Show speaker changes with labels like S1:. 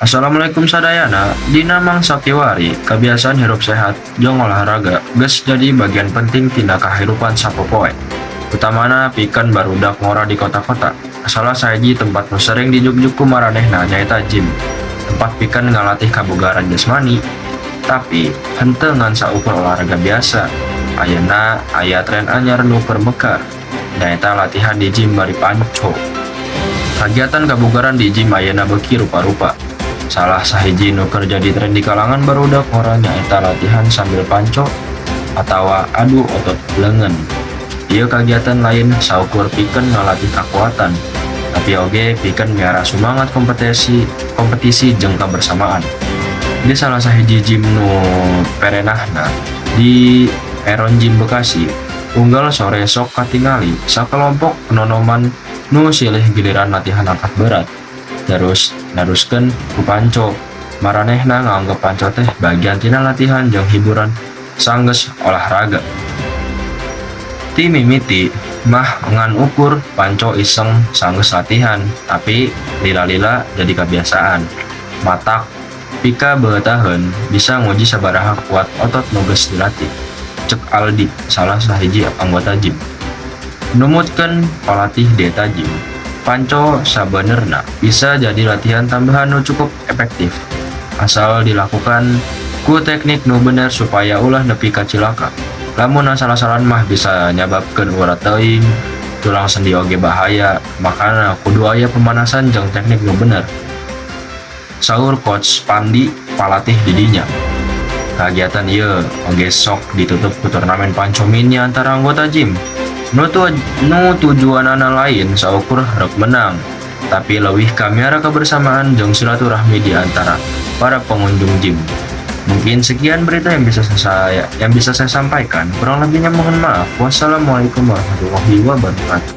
S1: Assalamualaikum sadayana. Dina mangsa kiwari, kebiasaan hirup sehat jeung olahraga geus jadi bagian penting tina kahirupan sapopoe, utamana pikeun barudak ngora di kota-kota. Salah sahiji tempat nu sering dijugjug ku maranehna nyaeta gym, tempat pikeun ngalatih kabugaran jasmani. Tapi henteu ngan saukur olahraga biasa, ayeuna aya tren anyar nu keur mekar, nyaeta latihan di gym bari panco. Kagiatan kabugaran di gym ayeuna beuki rupa-rupa. Salah sahiji nu keur jadi tren di kalangan barudak ngora nyaeta latihan sambil panco atawa adu otot leungeun. Ieu kagiatan lain saukur pikeun ngalatih kakuatan, tapi oge pikeun miara sumangat kompetisi kompetisi jeung kabersamaan. Di salah sahiji gym nu perenahna di Eron Gym Bekasi, unggal sore sok katingali sakelompok nonoman nu silih giliran latihan angkat berat, terus naruskeun ku panco. Maranehna nganggep panco teh bagian tina latihan jeung hiburan sanggeus olahraga. Ti mimiti mah ngan ukur panco iseng sanggeus latihan, tapi lila-lila jadi kebiasaan. Matak pikabeutaheun bisa nguji sabaraha kuat otot nu geus dilatih, cek Aldi, salah sahiji anggota gym. Numutkeun palatih di eta gym, panco sabenerna bisa jadi latihan tambahan nu cukup efektif asal dilakukan ku teknik nu bener supaya ulah nepi ka cilaka. Lamun asal-asalan mah bisa nyababkeun urat teuing, tulang sendi oge bahaya, makana kudu aya pemanasan jeung teknik nu bener, saur Coach Pandi, palatih di dinya. Kagiatan ieu oge sok ditutup ku turnamen panco mini antara anggota gym. Nu tujuanana lain saukur rek menang, tapi leuwih ka miara kebersamaan jeung silaturahmi di antara para pengunjung gym. Mungkin sekian berita yang bisa saya sampaikan. Kurang lebihnya mohon maaf. Wassalamualaikum warahmatullahi wabarakatuh.